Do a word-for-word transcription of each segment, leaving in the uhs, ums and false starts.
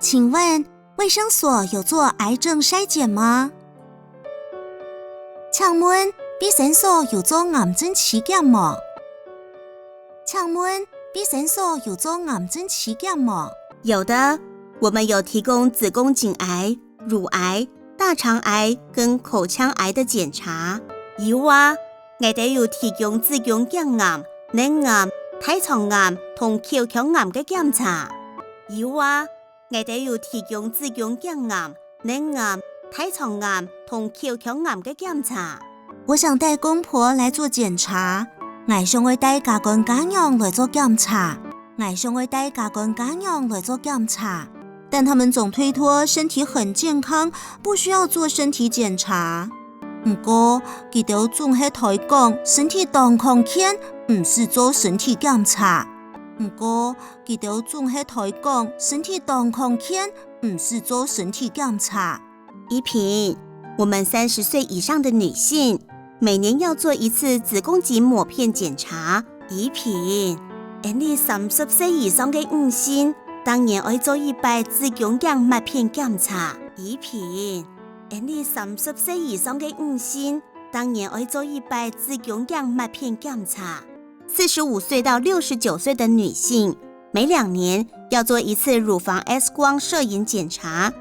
請問衛生所有做癌症篩檢嗎？請問衛生所有做癌症篩檢無？請問衛生所有做癌症篩檢無？有的，我們有提供子宮頸癌、乳癌、大腸癌跟口腔癌的檢查。有啊，𠊎兜有提供子宮頸癌、乳癌、大腸癌同口腔癌个檢查。有啊，𠊎兜有提供子宮頸癌、乳癌、大腸癌同口腔癌个檢查。我想帶公婆來做檢查，𠊎想愛帶家官家娘來做檢查。 𠊎想愛帶家官家娘來做檢查，但他們總推脫身體很健康，不需要做身體檢查。毋過，佢兜總係推講身體當康健，毋使做身體檢查。毋過，佢兜總係推講身體當康健，毋使做身體檢查。 怡萍，我們三十歲以上的女性每年要做一次子宮頸抹片檢查。怡萍，𠊎俚三十歲以上个女性，逐年愛做一擺子宮頸抹片檢查。怡萍，𠊎俚三十歲以上个女性，逐年愛做一擺子宮頸抹片檢查。 四十五歲到六十九歲的女性，每兩年要做一次乳房X光攝影檢查。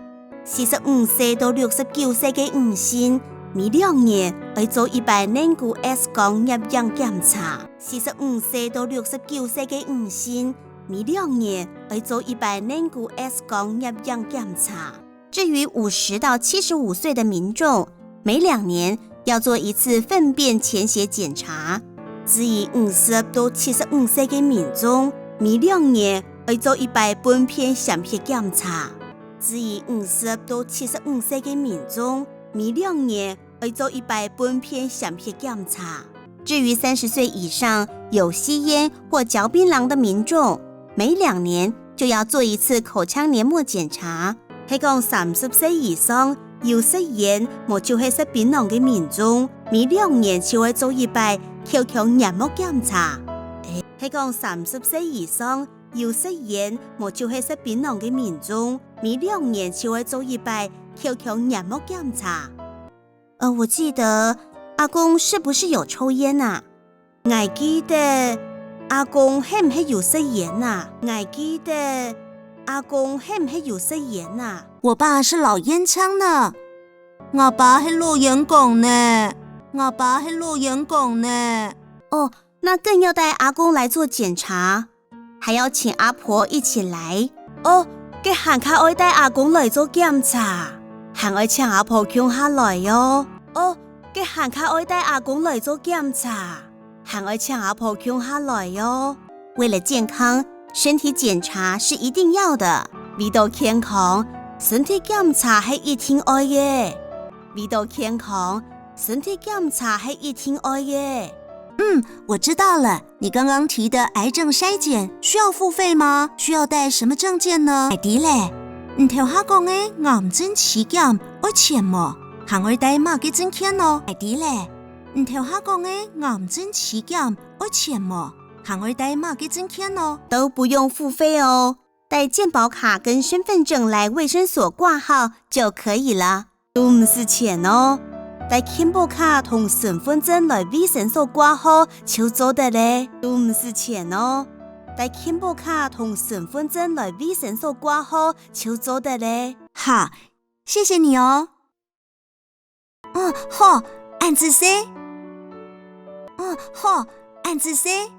四十五歲到六十九歲个女性，每兩年愛做一擺乳房X光攝影檢查。四十五歲到六十九歲个女性，每兩年愛做一擺乳房X光攝影檢查。 至於五十到七十五歲的民眾，每兩年要做一次糞便潛血檢查。至於五十到七十五歲个民眾，每兩年愛做一擺糞便潛血檢查。至於五十到七十五歲个民眾，每兩年愛做一擺糞便潛血檢查。至於三十歲以上有吸煙或嚼檳榔的民眾，每兩年就要做一次口腔黏膜檢查。係講三十歲以上有食菸無就係食檳榔个民眾，每兩年就愛做一擺口腔黏膜檢查。係講三十歲以上有食菸無就係食檳榔个民眾，每兩年就愛做一擺口腔黏膜檢查。 呃，我記得阿公是不是有抽菸啊？𠊎記得阿公係毋係有食菸啊？𠊎記得阿公係毋係有食菸啊？我爸是老菸槍呢。𠊎爸係老菸槓呢。𠊎爸係老菸槓呢。哦，那更要帶阿公來做檢查。 還要請阿婆一起來。哦，該還較愛帶阿公來做檢查，還愛請阿婆共下來哦。哦，該還較愛帶阿公來做檢查，還愛請阿婆共下來哦。為了健康，身體檢查是一定要的。為著健康，身體檢查係一定愛个。為著健康，身體檢查係一定愛个。嗯，我知道了。 你剛剛提的癌症篩檢需要付費嗎？需要帶什麼證件呢？𠊎知了，你頭下講个癌症篩檢愛錢無？還愛帶麼个證件呢？𠊎知了，你頭下講个癌症篩檢愛錢無？還愛帶麼个證件呢？都不用付費哦，帶健保卡跟身份證來衛生所掛號就可以了。 都毋使錢哦。帶健保卡同身份證來衛生所掛號就做得了。都毋使錢哦。帶健保卡同身份證來衛生所掛號就做得了。好，謝謝你哦。嗯，好，恁仔細。嗯，好，恁仔細。